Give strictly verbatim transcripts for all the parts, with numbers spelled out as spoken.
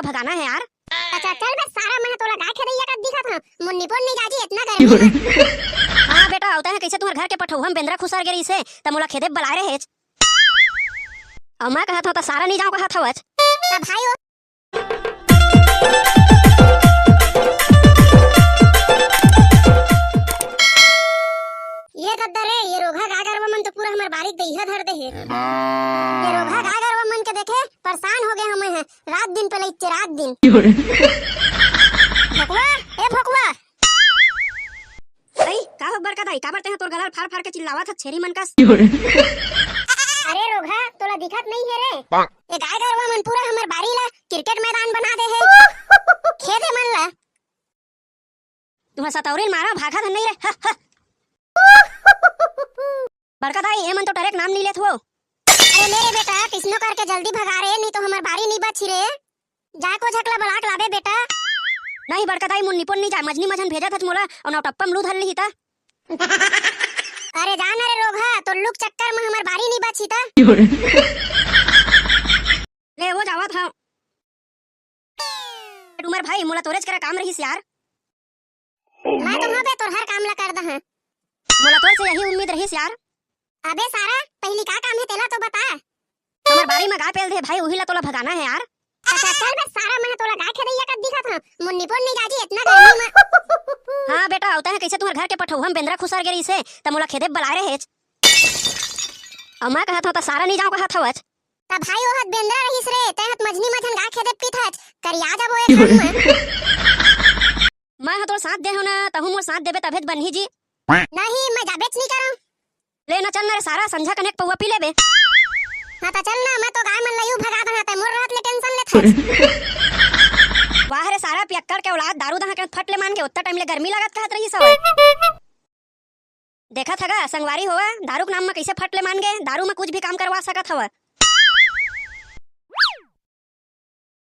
भगाना हे यार। अच्छा चल बे सारा, मैं तोला गाय खेदइया कस दिखत हंव। मुन्नी पोन्नी जाजी इतना गर्मी में। हाँ बेटा, अउ तैं कइसे तुंहर घर के पठउहा म बेंदरा खुसर गे रहिसे, त मोला खेदे बलाय रहेच। अउ मैं कहत हंव त सारा नइ जांव कहत हवच। त भाई ओ ये दद्दा रे, ये रोगहा गाय गरवा मन तो पूरा हमर बारी दइहा धर दे हे। ये रोगहा गाय गरवा मन के देखे परेशान हो गे हंव मैं ह, रात दिन पलइच्चे, रात दिन। भोकवा, ए भोकवा। अई, का हो बड़का दाई, काबर तेंहा तोर गला ल फार फार के चिल्लावत हस छेरी मन कस? अरे रोगहा, तोला दिखत नइ हे रे? ये गाय गरवा मन पूरा हमर बारी ला क्रिकेट मैदान बना दे हे। खेदे मन ला। तुंहर सतौरी ल मारा, भागत हन नइ रे। ह, ह। बड़का दाई, ए मन तो टरे के नाम नइ लेत हो। अरे ले रे बेटा, कइसनो करके जल्दी भगा रे, नइ तो हमर बारी नइ बचही रे। जाय कोझा ल बला के लाबे बेटा। नहीं बड़का दाई, मुन्नी पोन्नी जाय, मजनी मझन भेजत हच मोला, अउ नौटप्पा म लू धर लिही त। अरे जा ना रे रोगहा, तोर लू के चक्कर म हमर बारी नइ बचही त। ले वो जावत हंव। डूमर भाई, मोला तोरेच करा काम रहिस यार। मैं तो हंव बे, तोर हर काम ला कर दहंव। मोला तोर से यही उम्मीद रहिस यार। अबे सारा, पहिली का काम हे तेला तो बता। हमर बारी म गाय पेल दे भाई, उही ला तोला भगाना हे यार। अच्छा चल बे सारा, मैं तोला गाय खेदइया कस दिखत हंव। मुन्नी पोन्नी जाजी इतना गर्मी म। हाँ बेटा, अउ तैं कइसे तुंहर घर के पठउहा म बेंदरा खुसर गे रहिसे, त मोला खेदे बलाय रहेच। अउ मैं कहत हंव त सारा नइ जांव कहत हवच। त भाई, ओहत बेंदरा रहिस रे, तैं हत मझनी मझन गाय खेदे पिथच, करिया जाबो एक घाम म। मैं ह तोर साथ दे हंव ना, तहूं मोर साथ देबे तभेच बनही जी। नहीं, मैं जाबेच नइ करंव। ले ना, चल ना रे सारा, संझा कनेक पउवा पी लेबे। हाँ त चल ना, मैं तो गाय मन ल यू भगा दहंव, तैं मोर रहत ले टेंशन लेथस। वाह रे सारा, पियक्कड़ के औलाद, दारू दहा के फट ले मान गे, ओत्ता टाइम ले गर्मी लागत कहत रहिस हवय। देखत हगा, संगवारी होवा, दारू के नाम म कइसे फट ले मान गे, दारू म कुछ भी काम करवा सकत हवा।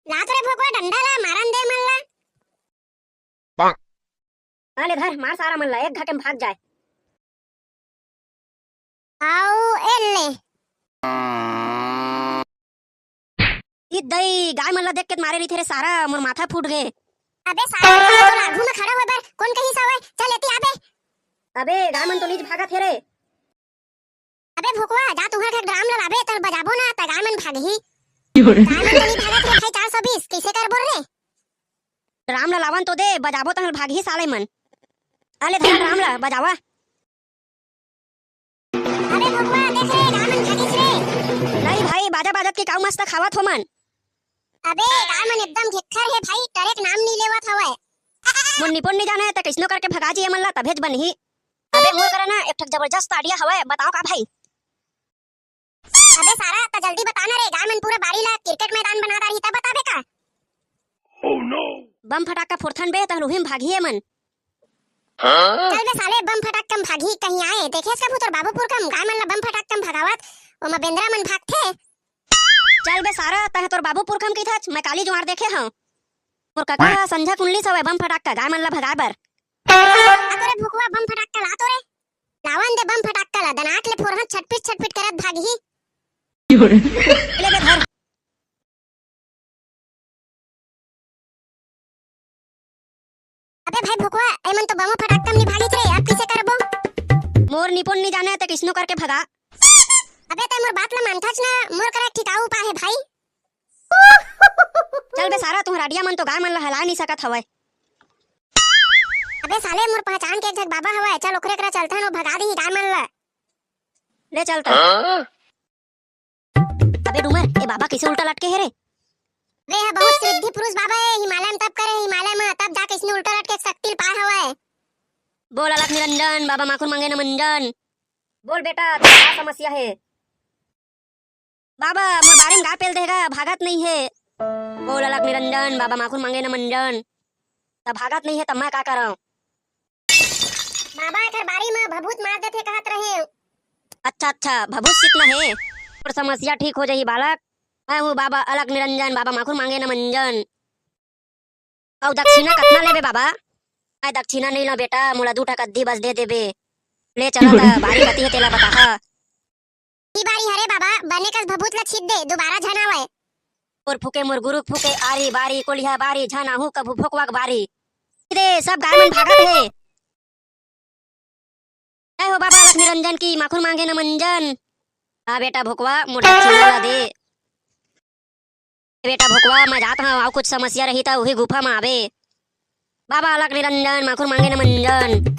लात रे भोकवा डंडा ला, मारन दे मन ला। हाँ ले धर, मार सारा मन ला, एक घाके म भाग जाय। अउ ए ले। ई दई, गाय मन ला देख के त मारे रहिथे रे सारा, मोर माथा फूट गे। अबे सारा, तोर आघू म खड़ा होय बर कोन कहिस हवय? चल एती आबे। अबे, गाय मन तो नीच भागत हे रे। अबे भोकवा, जा तुंहर घर ड्राम ला लाबे, तल बजाबो ना, त गाय मन भागही। गाय मन तो नी भागत रे भाई, चार सौ बीस, कइसे करबो रे? ड्राम ला लावन तो दे, बजाबो तहल भागही साले मन। अले धर ड्राम ला, बजावा। अबे भोकवा, देख रे, गाय मन भागिस रे। नहीं भाई, बाजा बाजत के काऊ मस्त खावत हो मन। अबे, गाय मन एकदम घेक्खर हे भाई, टरे के नाम नी लेवत हवय। मोर निपुण नी जाने, त कइसनो करके भगा जी एमन ला, तभेच बनही। अबे, मोर करा ना एक ठक जबरदस्त idea हवय, बताओ का भाई? अबे सारा, त जल्दी बता ना रे, गाय मन पूरा बारी ला क्रिकेट मैदान बना डारही, त बताबे का? बम फटाका फोड़थन बे, तहन उही म भागही एमन। चल बे साले, बम फटाका म भागही कहीं आए। देखेस कभू तोर बाबू पुरखा म गाय मन ला बम फटाका म भगावत, ओमा बेंदरा मन भागथे। चल बे सारा, तैं तोर बाबू पुरखा म कहिथच, मैं काली जुआर देखे हंव। मोर कका ह संझा कुन लिस हवय बम फटाका गाय मन ला भगाए बर। आ तो रे भुकवा, बम फटाका ला तो रे। लावन दे बम फटाका ला, दनाक ले फोरहन छटपिट छटपिट करत भागही। ले बे धर। अबे भाई भुकवा, एमन तो बमो फटाका म नी भागिस रे, अब कइसे करबो? मोर निपुण नी जाने, ते कइसनो करके भगा। अबे तैं मोर बात ला मानथच ना, मोर करा एक ठिक अउ उपाय हे भाई। चल बे सारा, तुंहर idea मन तो गाय मन ला हला नी सकत हवय। अबे साले, मोर पहचान के एक झक बाबा हवय, चल ओकरे करा चलथन, ओ भगा दिही गाय मन ला। ले चल त। अबे डूमर, ए बाबा कइसे उल्टा लटके हे रे? वे ह बहुत सिद्धि पुरुष बाबा ए, हिमालय म तप करे, हिमालय म तब जाके इसने उल्टा लटके के शक्ति ल पाए हवय। बोल अलख निरंजन, बाबा माखुर मांगे न मंजन। बोल बेटा, तोर का समस्या हे? बाबा, मोर बारी म गाय पेल देगा, भागत नइ हे। बोल अलख निरंजन, बाबा माखुर मांगे न मंजन। त भागत नइ हे, त मैं का करंव? बाबा, एकर बारी म भभूत मार देथे कहत रहेंव। अच्छा, अच्छा, भभूत सीतना हे। तोर समस्या ठीक हो जाही बालक। मैं हूँ बाबा अलख निरंजन, बाबा माखुर मांगे न मंजन। अउ दक्षिणा कतना लेबे बाबा? मैं दक्षिणा नइ लंव बेटा, मोला दू ठक अद्धी बस दे देबे। ले चला त, बारी कती हे तेला बताहा। ई बारी हरे बाबा, बने कस भभूत ला छीत दे, दुबारा झन आवय। मोर फूके मोर गुरु फूके आरी बारी, कोलिहा बारी, झन आहू कभू भोकवा के बारी। दे, सब गाय मन भागत हे। जय हो बाबा अलख निरंजन की, माखुर मांगे न मंजन। आ बेटा भोकवा, मोर दक्षिणा ला दे। बेटा भोकवा, मैं जात हंव, अउ कुछ समस्या रही त उही गुफा म आबे। बाबा अलख निरंजन, माखुर मांगे न मंजन।